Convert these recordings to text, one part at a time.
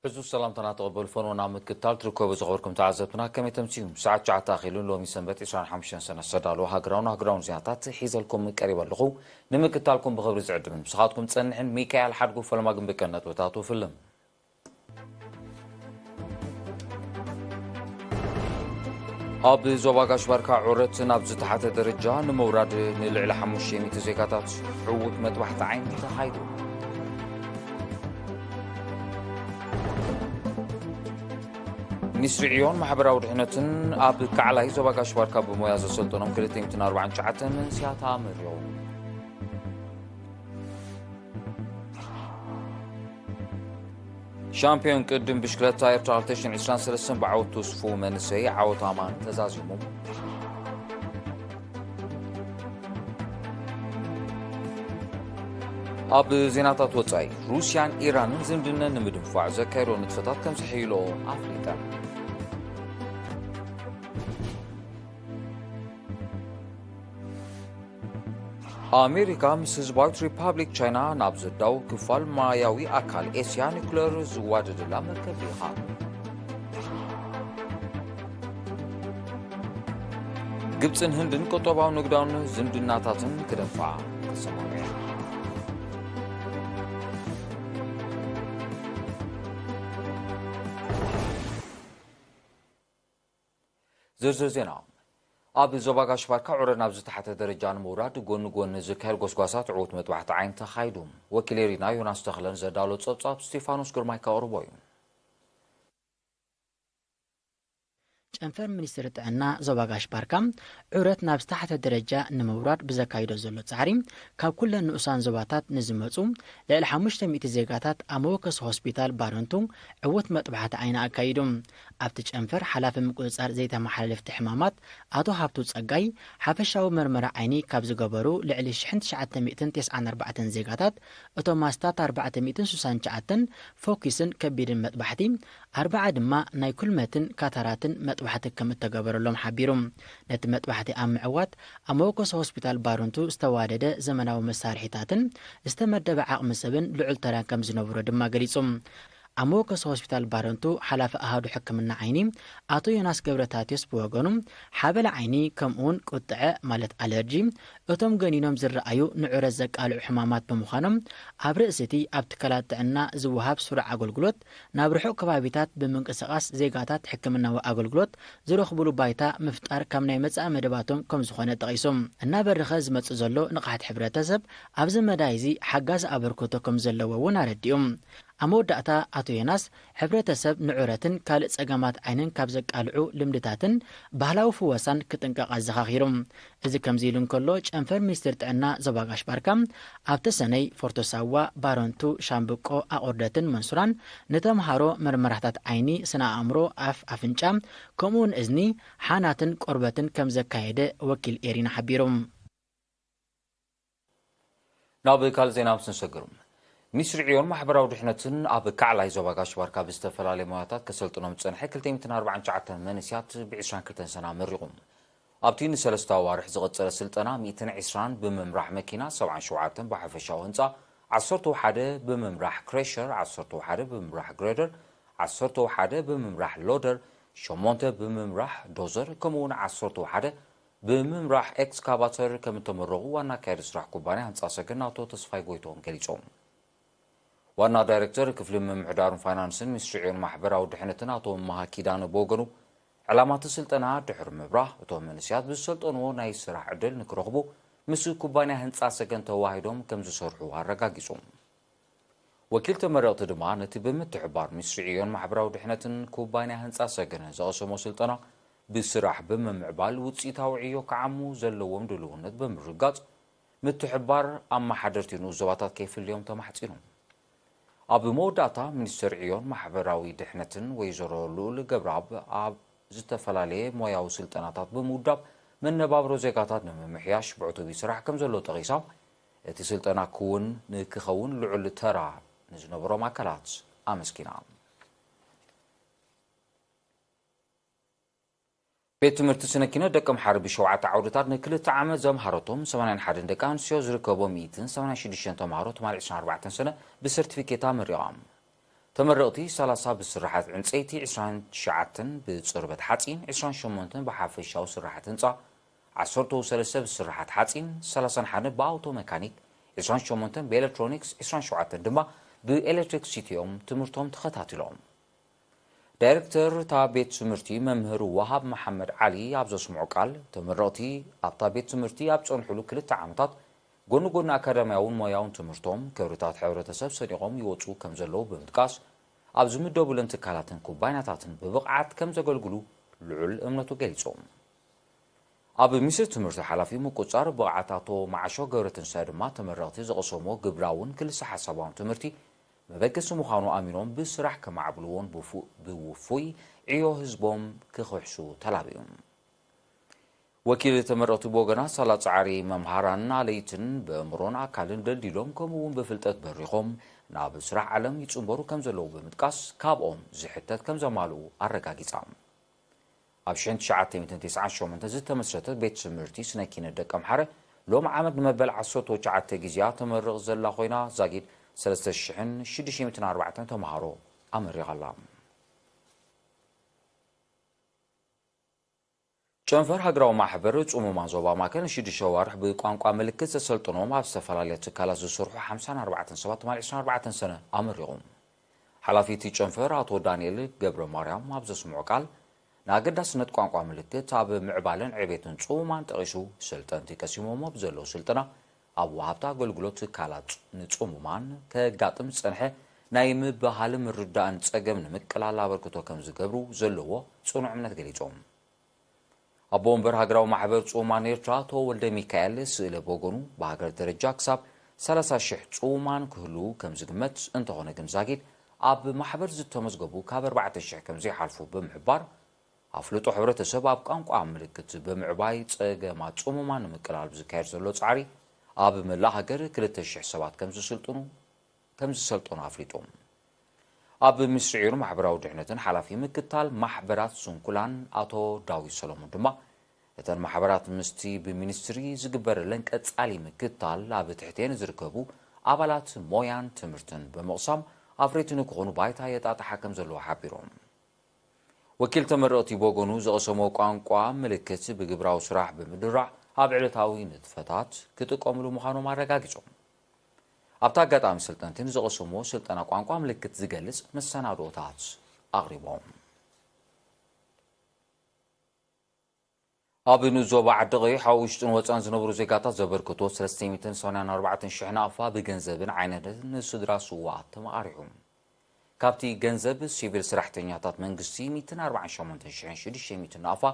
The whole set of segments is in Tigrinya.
ሕዙ ሰላምታና ተቐበሉ። ፈንዎ ናብ ምክትታል ትርከቡ ዝኸበርኩም ተዓዘብትና ከመይ ተምስዩ? ሰዓት ትሽዓተ ኣኺሉ ሎሚ ሰንበት ዕስራን ሓሙሽተን ሰነ ዝተዳለወ ሃገራውን ሃገራውን ዜናታት ሒዘልኩም ቀሪበ ኣለኹ። ንምክትታልኩም ብኽብሪ ዝዕድምን ብስኻትኩም ጸንሕን ሚካኤል ሓድጉ ፈለማ ግንቢ ቀን ነጥብታቱ ፍልም። ኣብ ዞባ ጋሽ ባርካ ዑረት ናብ ዝተሓተ ደረጃ ንምውራድ ንልዕሊ ሓሙሽተ ሚእቲ ዜጋታት ዕዉት መጥባሕቲ ዓይኒ ተኻይዱ። ሚኒስትሪ ዕዮን ማሕበራዊ ድሕነትን ኣብ ካዕላይ ዞባ ጋሽ ባርካ ብሞያ ዘሰልጠኖም ክልተ ሚእትን ኣርባዓን ትሽዓተን መንእሰያት ኣመሪቑ። ሻምፒዮን ቅድም ብሽክለታ ኤርትራ ክልተ ሽሕን ዕስራን ሰለስተን ብዓወት ተስፉ መንእሰይ ዓወት ኣማን ተዛዚሙ። ኣብ ዜናታት ወጻኢ፣ ሩስያን ኢራንን ዝምድነን ንምድንፋዕ ዘካየዶ ንጥፈታት ከም ዝሕይልኦ ኣፍሊጠን። ኣሜሪካ ምስ ህዝባዊት ሪፓብሊክ ቻይና ናብ ዘዳው ክፋል ማያዊ ኣካል ኤስያ ኒኩለር ዝዋደደላ መርከብ ልኢኻ። ግብጽን ህንድን ቁጠባዊ ንግዳውን ዝምድናታትን ክደንፋ ተሰማምዐን። ዝርዝር ዜና። ኣብ ዞባ ጋሽ ባርካ ዑረድ ናብ ዝተሓተ ደረጃ ንምውራድ ጎኒ ጎኒ ዝካየድ ጎስጓሳት ዕዉት መጥባሕቲ ዓይኒ ተኻይዱ። ወኪል ኤሪና ዮናስ ተኽለን ዘዳሎ ጸብጻብ ስቴፋኖስ ግርማይ ከቕርቦ እዩ። ጨንፈር ሚኒስትሪ ጥዕና ዞባ ጋሽ ባርካ ዑረት ናብ ዝተሓተ ደረጃ ንምውራድ ብዘካይዶ ዘሎ ጻዕሪ ካብ ኩለን ንኡሳን ዞባታት ንዝመጹ ልዕሊ ሓሙሽተ ሚእቲ ዜጋታት ኣብ መወከሲ ሆስፒታል ባረንቱ ዕዉት መጥባሕቲ ዓይኒ ኣካይዱ። ኣብቲ ጨንፈር ሓላፊ ምቁጽጻር ዘይተመሓላለፍቲ ሕማማት ኣቶ ሃብቱ ጸጋይ ሓፈሻዊ መርመራ ዓይኒ ካብ ዝገበሩ ልዕሊ ሽሕን ትሽዓተ ሚእትን ተስዓን ኣርባዕተን ዜጋታት እቶም ኣስታት ኣርባዕተ ሚእትን ስሳን ትሽዓተን ፎኪስን ከቢድን መጥባሕቲ ኣርባዓ ድማ ናይ ኩልመትን ካታራትን መጥባሕቲ ከም እተገበረሎም ሓቢሩ። ነቲ መጥባሕቲ ኣብ ምዕዋት ኣብ መወከሲ ሆስፒታል ባረንቱ ዝተዋደደ ዘመናዊ መሳርሒታትን ዝተመደበ ዓቕሚ ሰብን ልዑል ተራ ከም ዝነበሮ ድማ ገሊጹ። ኣብ መወከሲ ሆስፒታል ባረንቱ ሓላፊ ኣሃዱ ሕክምና ዓይኒ ኣቶ ዮናስ ገብረታቴዎስ ብወገኑ ሓበላ ዓይኒ ከምኡውን ቁጥዐ ማለት ኣለርጂ እቶም ገኒኖም ዝረኣዩ ንዑረት ዘቃልዑ ሕማማት ብምዃኖም ኣብ ርእሲ እቲ ኣብ ትካላት ጥዕና ዝወሃብ ስሩዕ ኣገልግሎት ናብ ርሑቕ ከባቢታት ብምንቅስቓስ ዜጋታት ሕክምናዊ ኣገልግሎት ዝረኽብሉ ባይታ ምፍጣር ካብ ናይ መጻኢ መደባቶም ከም ዝኾነ ጠቒሶም። እናበረኸ ዝመጽእ ዘሎ ንቕሓት ሕብረተሰብ ኣብዚ መዳይ እዚ ሓጋዚ ኣበርክቶ ከም ዘለዎ እውን ኣረዲኦም። ኣብ መወዳእታ ኣቶ ዮናስ ሕብረተሰብ ንዑረትን ካልእ ጸገማት ዓይንን ካብ ዘቃልዑ ልምድታትን ባህላዊ ፍወሳን ክጥንቀቕ ኣዘኻኺሩ። እዚ ከምዚ ኢሉ እንከሎ ጨንፈር ሚኒስትሪ ጥዕና ዞባ ጋሽ ባርካ ኣብቲ ሰነይ ፎርቶ ሳዋ፣ ባረንቱ፣ ሻምብቆ፣ ኣቑርደትን መንሱራን ንተምሃሮ መርመራታት ዓይኒ፣ ስነ ኣእምሮ፣ ኣፍ፣ ኣፍንጫ ከምኡውን እዝኒ፣ ሓናትን ቆርበትን ከም ዘካየደ ወኪል ኤሪና ሓቢሩ። ናብ ካልእ ዜና ምስ ንሰግር፣ ሚኒስትሪ ዕዮን ማሕበራዊ ድሕነትን ኣብ ካዕላይ ዞባ ጋሽ ባርካ ብዝተፈላለየ ሞያታት ከሰልጥኖም ዝጸንሐ ክልተ ሚእትን ኣርባዓን ትሽዓተን መንእሰያት ብ ዕስራን ክልተን ሰነ ኣመሪቑ። ኣብቲ ንሰለስተ ኣዋርሕ ዝቐጸለ ስልጠና ሚእትን ዕስራን ብምምራሕ መኪና፣ ሰብዓን ሸውዓተን ብሓፈሻዊ ህንጻ፣ ዓሰርተ ሓደ ብምምራሕ ክሬሸር፣ ዓሰርተ ሓደ ብምምራሕ ግሬደር፣ ዓሰርተ ሓደ ብምምራሕ ሎደር፣ ሸሞንተ ብምምራሕ ዶዘር፣ ከምኡ እውን ዓሰርተ ሓደ ብምምራሕ ኤክስካቫተር ከም እተመረቑ ዋና ኣካያዲ ስራሕ ኩባንያ ህንፃ ሰገን ኣቶ ተስፋይ ጎይትኦም ገሊፆም። ዋና ዳይሬክተር ክፍሊ ምምሕዳርን ፋይናንስን ሚኒስትሪ ዕዮን ማሕበራዊ ድሕነትን ኣቶ መሃ ኪዳነ ብወገኑ፣ ዕላማ እቲ ስልጠና ድሕሪ ምብራህ እቶም መንእሰያት ብዝሰልጠንዎ ናይ ስራሕ ዕድል ንክረኽቡ ምስ ኩባንያ ህንፃ ሰገን ተዋሂዶም ከም ዝሰርሑ ኣረጋጊፁ። ወኪል ተመረቕቲ ድማ ነቲ ብምትሕብባር ሚኒስትሪ ዕዮን ማሕበራዊ ድሕነትን ኩባንያ ህንፃ ሰገነ ዝቐሰሞ ስልጠና ብስራሕ ብምምዕባል ውፅኢታዊ ዕዮ ክዓሙ ዘለዎም ድልውነት ብምርግጋፅ ምትሕብባር ኣመሓደርቲ ንኡስ ዞባታት ከይፍልዮም ተማሕፂኑ። ኣብ መወዳእታ ሚኒስትር ዕዮን ማሕበራዊ ድሕነትን ወይዘሮ ልኡል ገብረኣብ ኣብ ዝተፈላለየ ሞያዊ ስልጠናታት ብምውዳብ መነባብሮ ዜጋታት ንምምሕያሽ ብዕቱብ ይስራሕ ከም ዘሎ ጠቒሳ፣ እቲ ስልጠና ክውን ንክኸውን ልዑል ተራ ንዝነበሮም ኣካላት ኣመስጊና። ቤት ትምህርቲ ስነ ኪነት ደቀምሓረ ብሸውዓተ ዓውድታት ንክልተ ዓመት ዘምሃረቶም ሰማንያን ሓደን ደቂ ኣንስትዮ ዝርከቦም ሚእትን ሰማንያን ሽዱሽተን ተምሃሮ ትማሊ ዕስራን ኣርባዕተን ሰነ ብሰርቲፊኬት ኣመሪቖም። ተመረቕቲ ሰላሳ ብስርሓት ዕንፀይቲ፣ ዕስራን ትሽዓተን ብፅርበት ሓፂን፣ ዕስራን ሸሞንተን ብሓፈሻዊ ስርሓት ህንፃ፣ ዓሰርተው ሰለስተ ብስርሓት ሓፂን፣ ሰላሳን ሓደን ብኣውቶ መካኒክ፣ ዕስራን ሸሞንተን ብኤሌክትሮኒክስ፣ ዕስራን ሸውዓተን ድማ ብኤሌክትሪክሲቲ እዮም ትምህርቶም ተኸታቲሎም። ዳይሬክተር እታ ቤት ትምህርቲ መምህር ወሃብ መሓመድ ዓሊ ኣብ ዘስምዖ ቃል፣ ተመረቕቲ ኣብታ ቤት ትምህርቲ ኣብ ዝጸንሕሉ ክልተ ዓመታት ጎኒ ጎኒ ኣካዳሚያውን ሞያውን ትምህርቶም ክብርታት ሕብረተሰብ ሰኒቖም ይወጹ ከም ዘለዉ ብምጥቃስ፣ ኣብ ዝምደቡለን ትካላትን ኩባንያታትን ብብቕዓት ከም ዘገልግሉ ልዑል እምነቱ ገሊጾም። ኣብ ሚኒስትሪ ትምህርቲ ሓላፊ ምቁጽጻር ብቕዓት ኣቶ መዓሾ ገብረትንሳኤ ድማ ተመረቕቲ ዝቐሰምዎ ግብራውን ክልሰ ሓሳባውን ትምህርቲ መበገሲ ምዃኑ ኣሚኖም ብስራሕ ከማዕብልዎን ብፉ-፣ ብውፉይ ዕዮ ህዝቦም ክኽሕሱ ተላብዩ። ወኪል ተመረቕቲ ብወገና ሳላ ጻዕሪ መምሃራን ኣለይትን ብእምሮን ኣካልን ደልዲሎም ከምኡ እውን ብፍልጠት በሪኾም ናብ ስራሕ ዓለም ይጽንበሩ ከም ዘለዉ ብምጥቃስ ካብኦም ዝሕተት ከም ዘማልኡ ኣረጋጊጻ። ኣብ ሽሕን ትሽዓተ ሚእትን ተስዓን ሸሞንተን ዝተመስረተት ቤት ትምህርቲ ስነ ኪነት ደቀምሓረ ሎም ዓመት ንመበል ዓሰርተ ትሽዓተ ግዜኣ ተመርቕ ዘላ ኮይና ዛጊድ ሰለስተ ሽሕን ሽዱሽተ ሚእትን ኣርባዕተን ተምሃሮ ኣመሪቓ ኣላ። ጨንፈር ሃገራዊ ማሕበር ጽሙማን ዞባ ማእከል ንሽዱሽተ ዋርሕ ብቋንቋ ምልክት ዘሰልጥኖም ኣብ ዝተፈላለያ ትካላት ዝሰርሑ ሓምሳን ኣርባዕተን ሰባት ትማሊ ዕስራን ኣርባዕተን ሰነ ኣመሪቑ። ሓላፊ እቲ ጨንፈር ኣቶ ዳንኤል ገብረ ማርያም ኣብ ዘስምዖ ቃል፣ ንኣገዳስነት ቋንቋ ምልክት ኣብ ምዕባለን ዕቤትን ጽሙማን ጠቒሱ፣ ሰልጠንቲ ቀሲሞሞ ብዘለዉ ስልጠና ኣብ ወሃብቲ ኣገልግሎት ትካላት ንጽሙማን ከጋጥም ዝጸንሐ ናይ ምብህሃልን ምርዳእን ጸገም ንምቅላል ኣበርክቶ ከም ዝገብሩ ዘለዎ ጽኑዕ እምነት ገሊጾም። ኣቦ ወንበር ሃገራዊ ማሕበር ጽሙማን ኤርትራ ኣቶ ወልደ ሚካኤል ስእለ ብወገኑ፣ ብሃገር ደረጃ ክሳብ ሰላሳ ሽሕ ጽሙማን ክህልዉ ከም ዝግመት፣ እንተኾነ ግን ዛጊድ ኣብ ማሕበር ዝተመዝገቡ ካብ ኣርባዕተ ሽሕ ከም ዘይሓልፉ ብምሕባር፣ ኣፍልጦ ሕብረተሰብ ኣብ ቋንቋ ምልክት ብምዕባይ ጸገማት ጽሙማን ንምቅላል ብዝካየድ ዘሎ ጻዕሪ ኣብ መላእ ሃገር ክልተ ሽሕ ሰባት ከም ዝስልጥኑ ከም ዝሰልጠኑ ኣፍሊጡ። ኣብ ሚኒስትሪ ዒሩ ማሕበራዊ ድሕነትን ሓላፊ ምክትታል ማሕበራት ስንኩላን ኣቶ ዳዊት ሰሎሞን ድማ፣ እተን ማሕበራት ምስቲ ብሚኒስትሪ ዝግበረለን ቀጻሊ ምክትታል ኣብ ትሕቲኤን ዝርከቡ ኣባላት ሞያን ትምህርትን ብምቕሳም ኣፍረይቲ ንክኾኑ ባይታ የጣጥሓ ከም ዘለዎ ሓቢሮም። ወኪል ተመረቕቲ ብወገኑ፣ ዝቐሰሞ ቋንቋ ምልክት ብግብራዊ ስራሕ ብምድራዕ ኣብ ዕለታዊ ንጥፈታት ክጥቀምሉ ምዃኖም ኣረጋጊጾም። ኣብቲ ኣጋጣሚ፣ ሰልጠንቲ ንዝቐሰምዎ ስልጠና ቋንቋ ምልክት ዝገልጽ መሰናድኦታት ኣቕሪቦም። ኣብ ንኡስ ዞባ ዓዲ ቀይሕ ኣብ ውሽጥን ወጻን ዝነብሩ ዜጋታት ዘበርክቶ ሰለስተ ሚእትን ሰማንያን ኣርባዕተን ሽሕ ናቕፋ ብገንዘብን ዓይነትን ንስድራ ስውኣት ተመቓሪሑ። ካብቲ ገንዘብ፣ ሲቪል ሰራሕተኛታት መንግስቲ ሚእትን ኣርባዓን ሸሞንተን ሽሕን ሽዱሽተ ሚእትን ናቕፋ፣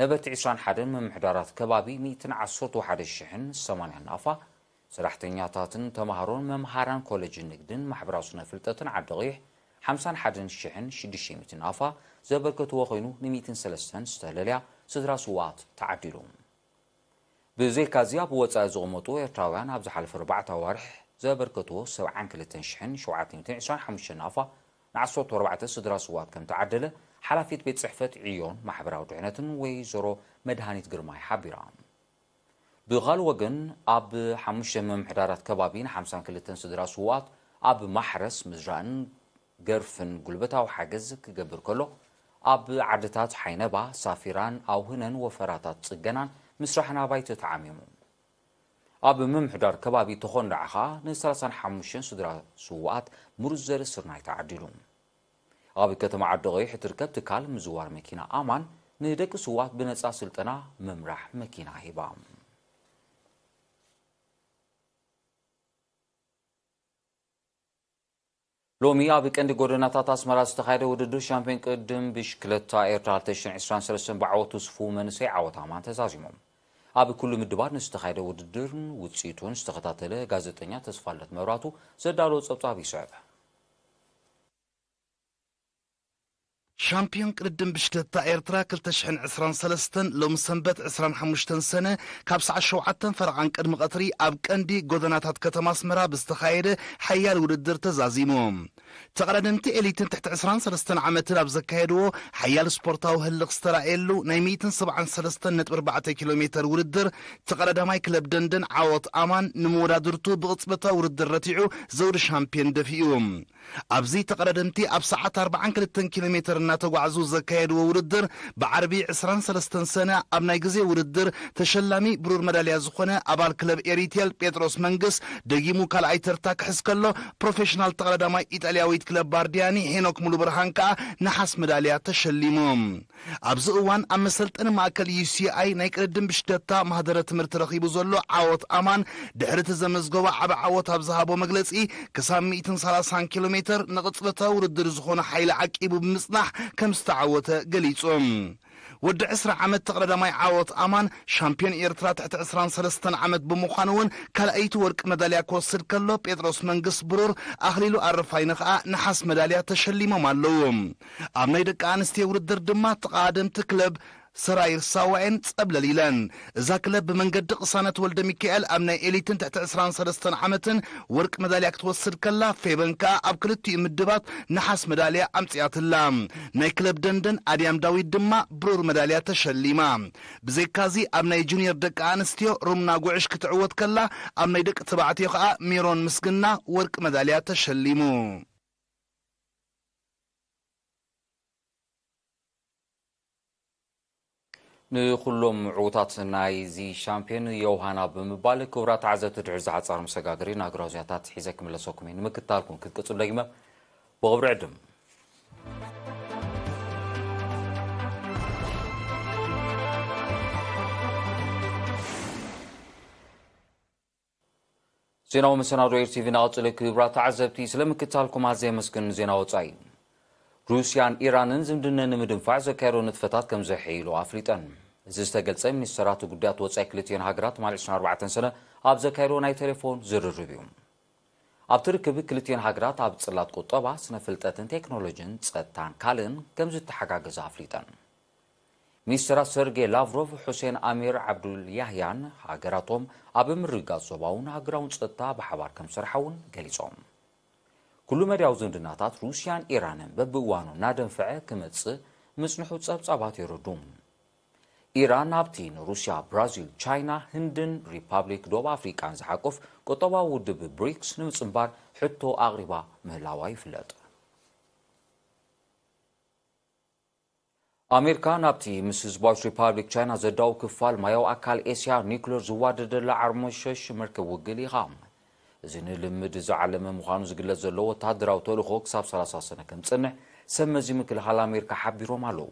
ነበርቲ ዕስራን ሓደን ምምሕዳራት ከባቢ ሚእትን ዓሰርተ ሓደ ሽሕን ሰማንያን ናቕፋ፣ ሰራሕተኛታትን ተማሃሮን መምሃራን ኮሌጅ ንግድን ማሕበራዊ ስነ ፍልጠትን ዓዲ ቀይሕ ሓምሳን ሓደን ሽሕን ሽዱሽተ ሚእትን ናቕፋ ዘበርከትዎ ኮይኑ፣ ን ሚእትን ሰለስተን ዝተለለያ ስድራ ስውኣት ተዓዲሉ። ብዘይካዚ፣ ኣብ ወጻኢ ዝቕመጡ ኤርትራውያን ኣብ ዝሓለፈ ኣርባዕተ ኣዋርሕ ዘበርከትዎ ሰብዓን ክልተን ሽሕን ሸውዓተ ሚእትን ዕስራን ሓሙሽተን ናቕፋ፣ ን ዓሰርተ ኣርባዕተ ስድራ ስውኣት ከም ተዓደለ ሓላፊት ቤት ጽሕፈት ዕዮን ማሕበራዊ ድሕነትን ወይዘሮ መድሃኒት ግርማይ ሓቢራ። ብኻልእ ወገን፣ ኣብ ሓሙሽተ ምምሕዳራት ከባቢ ንሓምሳን ክልተን ስድራ ስውኣት ኣብ ማሕረስ፣ ምዝራእን ገርፍን ጉልበታዊ ሓገዝ ክገብር ከሎ፣ ኣብ ዓድታት ሓይነባ፣ ሳፊራን ኣውህነን ወፈራታት ጽገናን ምስራሕን ኣባይቲ ተዓሚሙ። ኣብ ምምሕዳር ከባቢ ተኾንዳዕ ኸኣ ንሰላሳን ሓሙሽተን ስድራ ስውኣት ምሩዝ ዘርኢ ስርናይ ተዓዲሉ። ኣብ ከተማ ዓዲ ቀይሕ እትርከብ ትካል ምዝዋር መኪና ኣማን ንደቂ ስውኣት ብነጻ ስልጠና ምምራሕ መኪና ሂባ። ሎሚ ኣብ ቀንዲ ጎደናታት ኣስመራ ዝተኻየደ ውድድር ሻምፒዮን ቅድም ብሽክለታ ኤርትራ ክልተ ሽሕን ዕስራን ሰለስተን ብዓወት ስፉው መንእሰይ ዓወት ኣማን ተዛዚሞም። ኣብ ኩሉ ምድባት ንዝተኻየደ ውድድርን ውጽኢቱን ዝተኸታተለ ጋዜጠኛ ተስፋልደት መብራቱ ዘዳለዎ ጸብጻብ ይስዕብ። ሻምፒዮን ቅድድም ብሽክለታ ኤርትራ ክልተ ሽሕን ዕስራን ሰለስተን ሎሚ ሰንበት ዕስራን ሓሙሽተን ሰነ ካብ ሰዓት ሸውዓተን ፈረቓን ቅድሚ ቀትሪ ኣብ ቀንዲ ጎደናታት ከተማ ኣስመራ ብዝተኻየደ ሓያል ውድድር ተዛዚሙ። ተቐዳደምቲ ኤሊትን ትሕቲ ዕስራን ሰለስተን ዓመትን ኣብ ዘካየድዎ ሓያል ስፖርታዊ ህልኽ ዝተራእየሉ ናይ ሚእትን ሰብዓን ሰለስተን ነጥቢ ኣርባዕተ ኪሎ ሜተር ውድድር ተቐዳዳማይ ክለብ ደንደን ዓወት ኣማን ንመወዳድርቱ ብቕጽበታዊ ውድድር ረቲዑ ዘውዲ ሻምፒዮን ደፊኡ። ኣብዚ ተቐዳደምቲ ኣብ ሰዓት ኣርባዓን ክልተን ኪሎ ሜተር እናተጓዕዙ ዘካየድዎ ውድድር ብዓርቢ ዕስራን ሰለስተን ሰነ ኣብ ናይ ግዜ ውድድር ተሸላሚ ብሩር መዳልያ ዝኾነ ኣባል ክለብ ኤሪቴል ጴጥሮስ መንግስ ደጊሙ ካልኣይ ተርታ ክሕዝ ከሎ፣ ፕሮፌሽናል ተቐዳዳማይ ኢጣልያዊት ክለብ ባርዲያኒ ሄኖክ ሙሉብርሃን ከኣ ነሓስ መዳልያ ተሸሊሙ። ኣብዚ እዋን ኣብ መሰልጠኒ ማእከል ዩ ሲ ኣይ ናይ ቅድድም ብሽክለታ ማህደረ ትምህርቲ ረኺቡ ዘሎ ዓወት ኣማን ድሕሪ እቲ ዘመዝገቦ ዓቢ ዓወት ኣብ ዝሃቦ መግለጺ፣ ክሳብ ሚእትን ሰላሳን ኪሎ ሜተር ንቕጽበታዊ ውድድር ዝኾነ ሓይሊ ዓቂቡ ብምጽናሕ ከም ዝተዓወተ ገሊጹ። ወዲ ዕስራ ዓመት ተቐዳዳማይ ዓወት ኣማን ሻምፒዮን ኤርትራ ትሕቲ ዕስራን ሰለስተን ዓመት ብምዃኑ እውን ካልኣይቲ ወርቂ መዳልያ ክወስድ ከሎ፣ ጴጥሮስ መንግስ ብሩር፣ ኣኽሊሉ ኣረፋይነ ኸኣ ነሓስ መዳልያ ተሸሊሞም ኣለዉ። ኣብ ናይ ደቂ ኣንስትዮ ውድድር ድማ ተቐዳደምቲ ክለብ ሰራይር ሳዋኤን ጸብለል ኢለን። እዛ ክለብ ብመንገዲ ቅሳነት ወልደ ሚካኤል ኣብ ናይ ኤሊትን ትሕቲ ዕስራን ሰለስተን ዓመትን ወርቂ መዳልያ ክትወስድ ከላ፣ ፌበን ከኣ ኣብ ክልቲኡ ምድባት ነሓስ መዳልያ ኣምጺኣትላ። ናይ ክለብ ደንደን ኣድያም ዳዊት ድማ ብሩር መዳልያ ተሸሊማ። ብዘይካዚ ኣብ ናይ ጁኒየር ደቂ ኣንስትዮ ሩምና ጉዕሽ ክትዕወት ከላ፣ ኣብ ናይ ደቂ ተባዕትዮ ከኣ ሜሮን ምስግና ወርቂ መዳልያ ተሸሊሙ። ንኹሎም ዕዉታት ናይዚ ሻምፒዮን የውሃና ብምባል፣ ክቡራት ተዓዘብቲ፣ ድሕሪ ዝሓጻር መሰጋገሪ ናግራውዚያታት ሒዘ ክምለሰኩም እየ። ንምክትታልኩም ክትቅጽሉ ደጊመ ብኽብሪ ዕድም። ዜናዊ መሰናዶ ኤር ቲቪ እናቐጸለ። ክቡራት ተዓዘብቲ፣ ስለ ምክትታልኩም ኣዝየ የመስግን። ዜና ወጻኢ። ሩስያን ኢራንን ዝምድነን ንምድንፋዕ ዘካየዶ ንጥፈታት ከም ዘሐይሎ ኣፍሊጠን። እዚ ዝተገልጸ፣ ሚኒስተራት ጉዳያት ወጻኢ ክልቲኤን ሃገራት ትማሊ ዕስራን ኣርባዕተን ሰነ ኣብ ዘካየዶ ናይ ቴሌፎን ዝርርብ እዩ። ኣብቲ ርክብ ክልቲኤን ሃገራት ኣብ ጽላት ቁጠባ፣ ስነ ፍልጠትን ቴክኖሎጂን፣ ጸጥታን ካልእን ከም ዝተሓጋገዛ ኣፍሊጠን። ሚኒስተራት ሰርጌ ላቭሮቭ፣ ሑሴን ኣሚር ዓብዱል ያህያን ሃገራቶም ኣብ ምርግጋጽ ዞባውን ሃገራውን ጸጥታ ብሓባር ከም ዝሰርሓ እውን ገሊጾም። ኩሉ መዳያዊ ዝምድናታት ሩስያን ኢራንን በብእዋኑ እናደንፈዐ ክመጽእ ምጽንሑ ጸብጻባት የረዱ። ኢራን ኣብቲ ንሩስያ፣ ብራዚል፣ ቻይና፣ ህንድን ሪፓብሊክ ደቡብ ኣፍሪቃን ዝሓቁፍ ቁጠባዊ ውድብ ብሪክስ ንምጽንባር ሕቶ ኣቕሪባ ምህላዋ ይፍለጥ። ኣሜሪካ ናብቲ ምስ ህዝባዊት ሪፓብሊክ ቻይና ዘዳው ክፋል ማያዊ ኣካል ኤስያ ኒውክለር ዝዋደደላ ዓርሞሸሽ መርከብ ውግእ ልኢኻ። እዚ ንልምድ ዝዓለመ ምዃኑ ዝግለጽ ዘሎ ወተሃደራዊ ተልእኾ ክሳብ ሰላሳ ሰነ ከም ዝጸንሕ ሰብ መዚ ምክልኻል ኣሜሪካ ሓቢሮም ኣለዉ።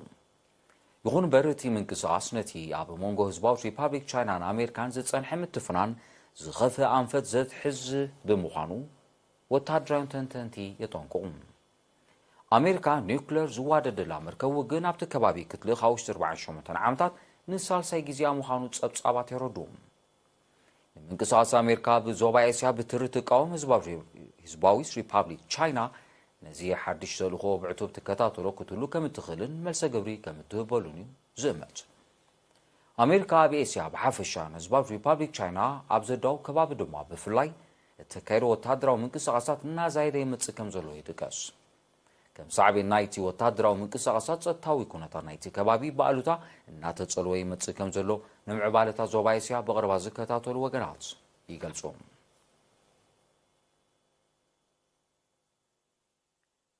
ይኹን እምበር እቲ ምንቅስቓስ ነቲ ኣብ መንጎ ህዝባዊት ሪፓብሊክ ቻይናን ኣሜሪካን ዝጸንሐ ምትፍናን ዝኸፍአ ኣንፈት ዘትሕዝ ብምዃኑ ወተሃደራውያን ተንተንቲ የጠንቅቑ። ኣሜሪካ ኒውክለር ዝዋደደላ መርከብ ውግእ ናብቲ ከባቢ ክትልእኽ ኣብ ውሽጢ ኣርባዓን ሸሞንተን ዓመታት ንሳልሳይ ግዜኣ ምዃኑ ጸብጻባት የረድኡ። ንምንቅስቓስ ኣሜሪካ ኣብ ዞባ ኤስያ ብትሪ ትቃወም ህዝባዊ፣ ህዝባዊት ሪፓብሊክ ቻይና ነዚ ሓድሽ ተልእኾ ብዕቱብ ትከታተሎ ክትህሉ ከም እትኽእልን መልሰ ግብሪ ከም እትህበሉን እዩ ዝእመት። ኣሜሪካ ኣብ ኤስያ ብሓፈሻ ንህዝባዊት ሪፓብሊክ ቻይና ኣብ ዘዳው ከባቢ ድማ ብፍላይ እተካየዶ ወተሃደራዊ ምንቅስቓሳት እናዛየደ ይመጽእ ከም ዘሎ ይጥቀስ። ከም ሳዕቤን ናይቲ ወተሃደራዊ ምንቅስቓሳት ጸጥታዊ ኩነታት ናይቲ ከባቢ ብኣሉታ እናተጸልወ ይመጽእ ከም ዘሎ ንምዕባለታት ዞባ ኤስያ ብቐረባ ዝከታተሉ ወገናት ይገልጹ።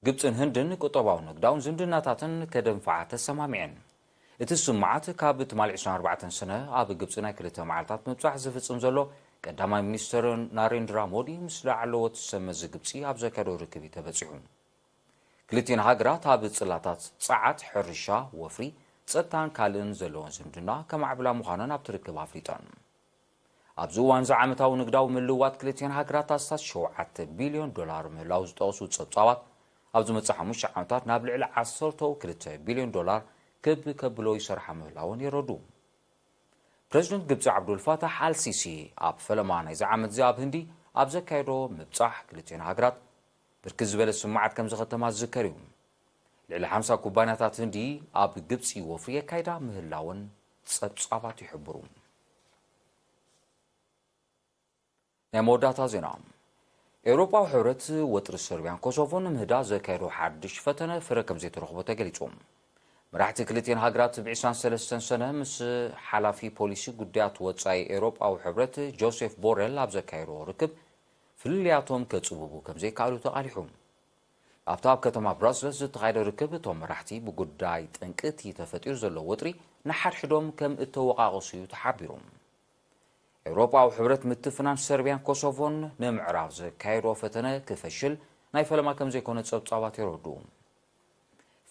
ግብጽን ህንድን ቁጠባውን ንግዳውን ዝምድናታትን ከደንፍዓ ተሰማሚዐን። እቲ ስምምዓት ካብ ትማሊ ዕስራን ኣርባዕተን ሰነ ኣብ ግብጺ ናይ ክልተ መዓልታት ምብጻሕ ዝፍጽም ዘሎ ቀዳማይ ሚኒስተር ናሬንድራ ሞዲ ምስ ላዕለዎት ሰብ መዚ ግብጺ ኣብ ዘካየዶ ርክብ እዩ ተበጺሑ። ክልቲኤን ሃገራት ኣብ ጽላታት ጸዓት፣ ሕርሻ፣ ወፍሪ፣ ጸጥታን ካልእን ዘለወን ዝምድና ከማዕብላ ምዃነን ኣብቲ ርክብ ኣፍሊጠን። ኣብዚ እዋን እዚ ዓመታዊ ንግዳዊ ምልውዋጥ ክልቲኤን ሃገራት ኣስታት ሸውዓተ ቢልዮን ዶላር ምህላው ዝጠቕሱ ጸብጻባት፣ ኣብ ዝመጽእ ሓሙሽተ ዓመታት ናብ ልዕሊ ዓሰርተ ክልተ ቢልዮን ዶላር ክብ ከብሎ ይሰርሓ ምህላወን የረዱ። ፕረዚደንት ግብጺ ዓብዱልፋታሕ ኣልሲሲ ኣብ ፈለማ ናይዚ ዓመት እዚ ኣብ ህንዲ ኣብ ዘካየዶ ምብጻሕ ክልቲኤን ሃገራት ብርክት ዝበለ ስምምዓት ከም ዘኸተማ ዝዝከር እዩ። ልዕሊ ሓምሳ ኩባንያታት ህንዲ ኣብ ግብፂ ወፍሪ የካይዳ ምህላወን ፀብፃባት ይሕብሩ። ናይ መወዳእታ ዜና። ኤውሮጳዊ ሕብረት ወጥሪ ሰርቢያን ኮሶቮን ንምህዳእ ዘካየዶ ሓድሽ ፈተነ ፍረ ከም ዘይተረኽቦ ተገሊጹ። መራሕቲ ክልቲኤን ሃገራት ብ ዕስራን ሰለስተን ሰነ ምስ ሓላፊ ፖሊሲ ጉዳያት ወጻኢ ኤውሮጳዊ ሕብረት ጆሴፍ ቦረል ኣብ ዘካየዶ ርክብ ፍልልያቶም ከጽብቡ ከም ዘይከኣሉ ተቓሊሑ። ኣብቲ ኣብ ከተማ ብራስለስ ዝተኻየደ ርክብ እቶም መራሕቲ ብጉዳይ ጠንቂ እቲ ተፈጢሩ ዘሎ ወጥሪ ንሓድሕዶም ከም እተወቓቐሱ እዩ ተሓቢሩ። ኤውሮጳዊ ሕብረት ምትፍናን ሰርቢያን ኮሶቮን ንምዕራብ ዘካየዶ ፈተነ ክፈሽል ናይ ፈለማ ከም ዘይኮነ ጸብጻባት የረድኡ።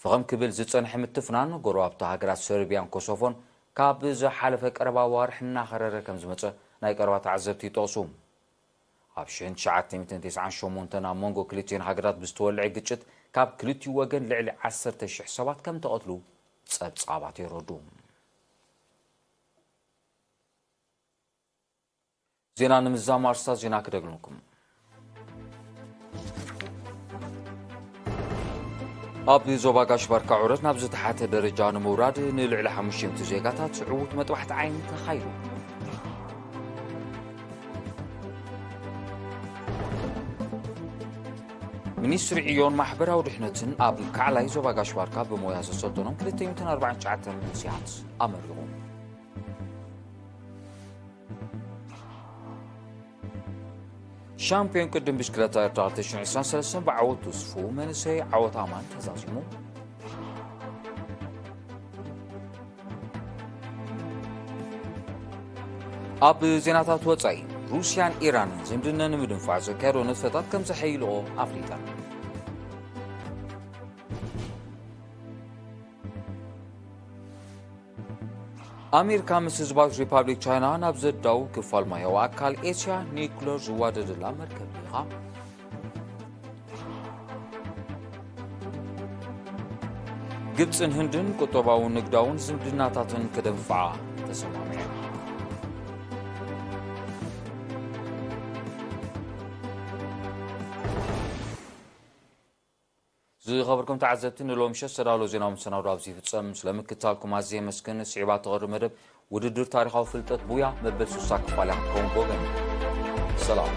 ፍኸም ክብል ዝጸንሐ ምትፍናን ጎረባብቲ ሃገራት ሰርቢያን ኮሶቮን ካብ ዝሓለፈ ቀረባ ኣዋርሕ እናኸረረ ከም ዝመጸ ናይ ቀረባ ተዓዘብቲ ይጠቕሱ። ኣብ ሽሕን ትሽዓተ ሚእትን ተስዓን ሸሞንተን ኣብ መንጎ ክልቲኤን ሃገራት ብዝተወልዐ ግጭት ካብ ክልቲኡ ወገን ልዕሊ ዓሰርተ ሽሕ ሰባት ከም ተቐትሉ ጸብጻባት የረድኡ። ዜና ንምዝዛም ኣርስታት ዜና ክደግመኩም። ኣብ ዞባ ጋሽ ባርካ ዑረት ናብ ዝተሓተ ደረጃ ንምውራድ ንልዕሊ ሓሙሽተ ሚእቲ ዜጋታት ዕዉት መጥባሕቲ ዓይኒ ተኻይዱ። ሚኒስትሪ ዕዮን ማሕበራዊ ድሕነትን ኣብ ካዕላይ ዞባ ጋሽ ባርካ ብሞያ ዘሰልጠኖም ክልተ ሚእትን ኣርባዓን ትሽዓተን መንእሰያት ኣመሪቑ። ሻምፒዮን ቅድም ብሽክለታ ኤርትራ ክልተ ሽሕን ዕስራን ሰለስተን ብዓወት ተስፉ መንእሰይ ዓወት ኣማን ተዛዚሙ። ኣብ ዜናታት ወጻኢ፣ ሩስያን ኢራንን ዝምድና ንምድንፋዕ ዘካየዶ ንጥፈታት ከም ዘሐይልኦ ኣፍሊጠን። ኣሜሪካ ምስ ህዝባዊት ሪፓብሊክ ቻይና ናብ ዘዳው ክፋል ማያዊ ኣካል ኤስያ ኒኩለር ዝዋደደላ መርከብ ልኢኻ። ግብፅን ህንድን ቁጠባውን ንግዳውን ዝምድናታተን ክደንፍዓ ተሰማሚዐን። ዝኸበርኩም ተዓዘብቲ፣ ንሎሚ ምሸት ዝተዳለወ ዜናዊ መሰናዶ ኣብዚ ይፍጸም። ስለምክትታልኩም ኣዝየ የመስግን። ስዒባ እትቐርብ መደብ ውድድር ታሪኻዊ ፍልጠት ቡያ መበል ሱሳ ክፋል እያ ክትከውን ብወገን። ሰላም።